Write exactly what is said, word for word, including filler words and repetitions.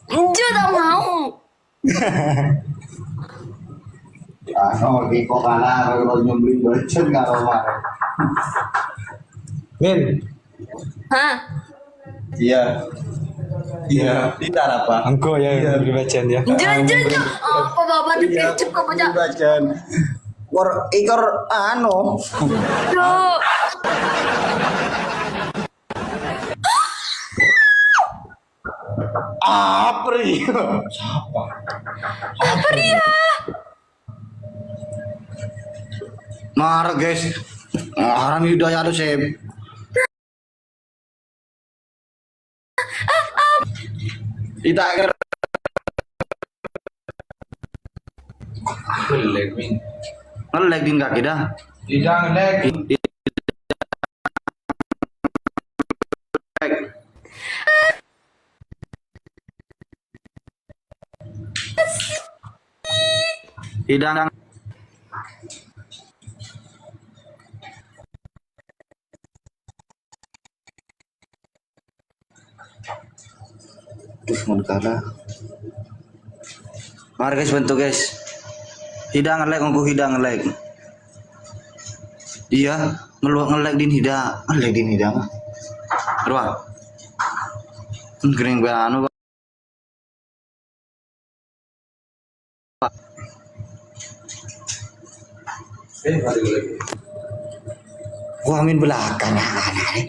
Enjâ' ta' mau. Ah, no, di kok kalah, kalau nyembelin bacaan, kalau marah. Min. Hah? Iya. Iya, pintar apa? Engko' ya, Iya. Beri bacaan ya. Enjâ', enjâ', enjâ'. Apa bapak Iya. dikecek apa, Cak? Bacaan. Kor, ikor, anu. Duh. Apri. Sapa? Apri ya? Mara, guys. Aran Hidayat tuh, Sep. Ita ker. Nge-lag, Min. Nge-lag din kaki dah. Tidak nge-lag. Hidang. Duh, mon kalah. Mari, guys, bantu, guys. Hidang nge-lag, nganggo hidang nge-lag. Iya, ngelu-, nge-lag din hidang. Nge-lag din hidang. Aduh. Hmm, kering banget, Pak. Wah, main belakang, anak-anak.